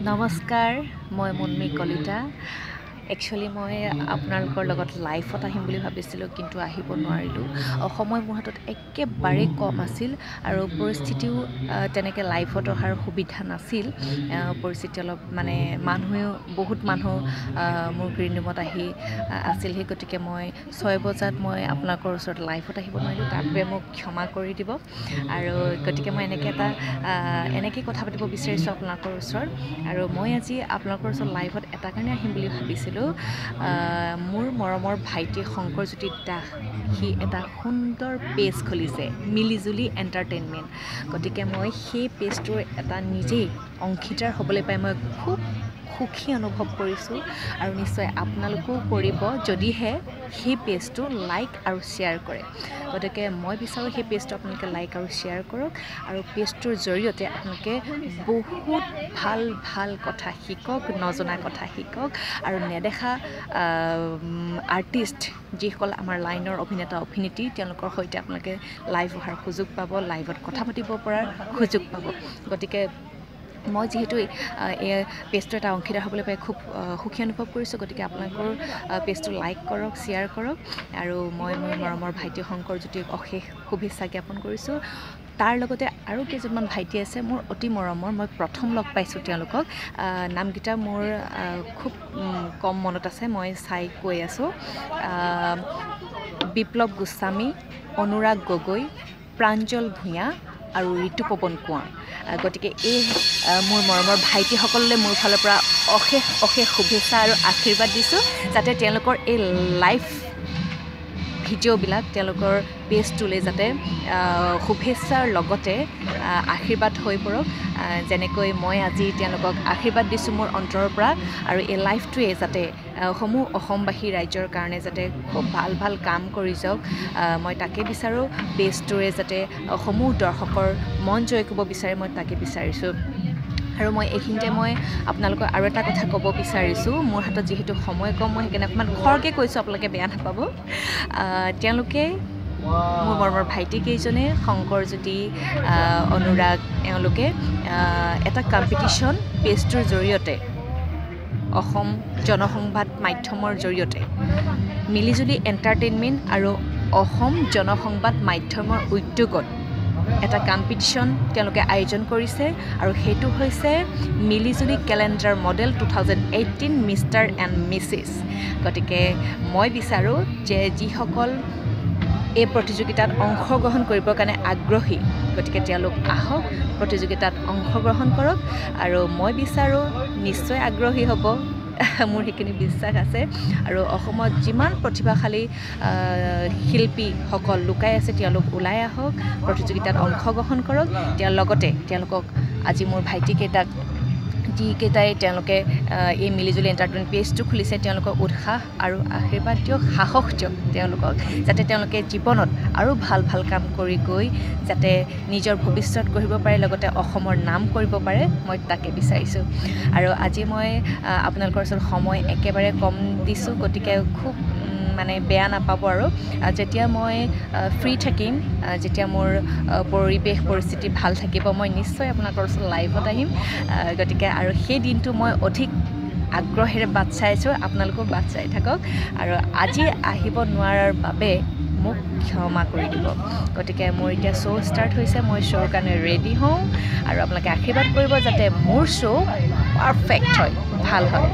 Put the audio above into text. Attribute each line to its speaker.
Speaker 1: নমস্কাৰ, মই মুনমী কলিতা। একচুৱেলি মই আপোনালোকৰ লগত লাইভত আহিম বুলি ভাবিছিলোঁ, কিন্তু আহিব নোৱাৰিলোঁ। সময় মোৰ হাতত একেবাৰেই কম আছিল আৰু পৰিস্থিতিও তেনেকৈ লাইভত অহাৰ সুবিধা নাছিল। পৰিস্থিতি অলপ মানে মানুহেও বহুত মানুহ মোৰ গ্ৰীণ ৰুমত আহি আছিলহি, গতিকে মই 6 বজাত মই আপোনালোকৰ ওচৰত লাইভত আহিব নোৱাৰিলোঁ, তাৰ বাবে মোক ক্ষমা কৰি দিব। আৰু গতিকে মই এনেকৈ এটা এনেকৈ কথা পাতিব বিচাৰিছোঁ আপোনালোকৰ ওচৰত। আৰু মই আজি আপোনালোকৰ ওচৰত লাইভত এটা কাৰণে আহিম বুলি ভাবিছিলোঁ, মোৰ মৰমৰ ভাইটি শংকৰজ্যোতি দাস, সি এটা সুন্দৰ পেজ খুলিছে, মিলিজুলি এণ্টাৰটেইনমেণ্ট। গতিকে মই সেই পেজটোৰ এটা নিজেই অংশীদাৰ হ'বলৈ পাই মই খুব সুখী অনুভৱ কৰিছোঁ, আৰু নিশ্চয় আপোনালোকেও কৰিব যদিহে সেই পেজটো লাইক আৰু শ্বেয়াৰ কৰে। গতিকে মই বিচাৰোঁ সেই পেজটো আপোনালোকে লাইক আৰু শ্বেয়াৰ কৰক, আৰু পেজটোৰ জৰিয়তে আপোনালোকে বহুত ভাল ভাল কথা শিকক, নজনা কথা শিকক, আৰু নেদেখা আৰ্টিষ্ট যিসকল আমাৰ লাইনৰ অভিনেতা অভিনেত্ৰী, তেওঁলোকৰ সৈতে আপোনালোকে লাইভ অহাৰ সুযোগ পাব, লাইভত কথা পাতিব পৰাৰ সুযোগ পাব। গতিকে মই যিহেতু এই পেজটোৰ এটা অংশীদাৰ হ'বলৈ পাই খুব সুখী অনুভৱ কৰিছোঁ, গতিকে আপোনালোকৰ পেজটো লাইক কৰক, শ্বেয়াৰ কৰক। আৰু মই মোৰ মৰমৰ ভাইটি শংকৰজ্যোতিক অশেষ শুভেচ্ছা জ্ঞাপন কৰিছোঁ। তাৰ লগতে আৰু কেইজনমান ভাইটি আছে মোৰ অতি মৰমৰ, মই প্ৰথম লগ পাইছোঁ তেওঁলোকক। নামকেইটা মোৰ খুব কম মনত আছে, মই চাই কৈ আছোঁ। বিপ্লৱ গোস্বামী, অনুৰাগ গগৈ, প্ৰাঞ্জল ভূঞা আৰু ঋতুপৱন কোঁৱৰ। গতিকে এই মোৰ মৰমৰ ভাইটিসকললৈ মোৰ ফালৰ পৰা অশেষ অশেষ শুভেচ্ছা আৰু আশীৰ্বাদ দিছোঁ, যাতে তেওঁলোকৰ এই লাইভ ভিডিঅ'বিলাক তেওঁলোকৰ পেজটোলৈ যাতে শুভেচ্ছাৰ লগতে আশীৰ্বাদ হৈ পৰক, যেনেকৈ মই আজি তেওঁলোকক আশীৰ্বাদ দিছোঁ মোৰ অন্তৰৰ পৰা। আৰু এই লাইভটোৱে যাতে সমূহ অসমবাসী ৰাজ্যৰ কাৰণে যাতে খুব ভাল ভাল কাম কৰি যাওক, মই তাকে বিচাৰোঁ। পেজটোৰে যাতে সমূহ দৰ্শকৰ মন জয় কৰিব বিচাৰে, মই তাকে বিচাৰিছোঁ। আৰু মই এইখিনিতে মই আপোনালোকক আৰু এটা কথা ক'ব বিচাৰিছোঁ। মোৰ হাতত যিহেতু সময় কম, মই সেইকাৰণে অকণমান খৰকৈ কৈছোঁ, আপোনালোকে বেয়া নাপাব। তেওঁলোকে মোৰ মৰমৰ ভাইটিকেইজনে, শংকৰজ্যোতি, অনুৰাগ, এওঁলোকে এটা কম্পিটিশ্যন পেজটোৰ জৰিয়তে, অসম জনসংবাদ মাধ্যমৰ জৰিয়তে, মিলিজুলি এণ্টাৰটেইনমেণ্ট আৰু অসম জনসংবাদ মাধ্যমৰ উদ্যোগত এটা কম্পিটিশ্যন তেওঁলোকে আয়োজন কৰিছে, আৰু সেইটো হৈছে Milijuli calendar model 2018 mister and Mrs. গতিকে মই বিচাৰোঁ যে যিসকল এই প্ৰতিযোগিতাত অংশগ্ৰহণ কৰিবৰ কাৰণে আগ্ৰহী, গতিকে তেওঁলোক আহক, প্ৰতিযোগিতাত অংশগ্ৰহণ কৰক। আৰু মই বিচাৰোঁ নিশ্চয় আগ্ৰহী হ'ব, মোৰ সেইখিনি বিশ্বাস আছে। আৰু অসমত যিমান প্ৰতিভাশালী শিল্পীসকল লুকাই আছে, তেওঁলোক ওলাই আহক, প্ৰতিযোগিতাত অংশগ্ৰহণ কৰক। তেওঁৰ লগতে তেওঁলোকক আজি মোৰ ভাইটিকেইটাক, যিকেইটাই তেওঁলোকে এই মিলিজুলি এণ্টাৰটেইনমেণ্ট পেজটো খুলিছে, তেওঁলোকক উৎসাহ আৰু আশীৰ্বাদ দিয়ক, সাহস দিয়ক তেওঁলোকক, যাতে তেওঁলোকে জীৱনত আৰু ভাল ভাল কাম কৰি গৈ যাতে নিজৰ ভৱিষ্যত গঢ়িব পাৰে, লগতে অসমৰ নাম কৰিব পাৰে, মই তাকে বিচাৰিছোঁ। আৰু আজি মই আপোনালোকৰ ওচৰত সময় একেবাৰে কম দিছোঁ, গতিকে খুব মানে বেয়া নাপাব। আৰু যেতিয়া মই ফ্ৰী থাকিম, যেতিয়া মোৰ পৰিৱেশ পৰিস্থিতি ভাল থাকিব, মই নিশ্চয় আপোনালোকৰ ওচৰত লাইভত আহিম। গতিকে আৰু সেই দিনটো মই অধিক আগ্ৰহেৰে বাট চাই আছোঁ, আপোনালোকেও বাট চাই থাকক। আৰু আজি আহিব নোৱাৰাৰ বাবে মোক ক্ষমা কৰি দিব। গতিকে মোৰ এতিয়া শ্ব' ষ্টাৰ্ট হৈছে, মই শ্ব'ৰ কাৰণে ৰেডি হওঁ, আৰু আপোনালোকে আশীৰ্বাদ কৰিব যাতে মোৰ শ্ব' পাৰফেক্ট হয়, ভাল হয়।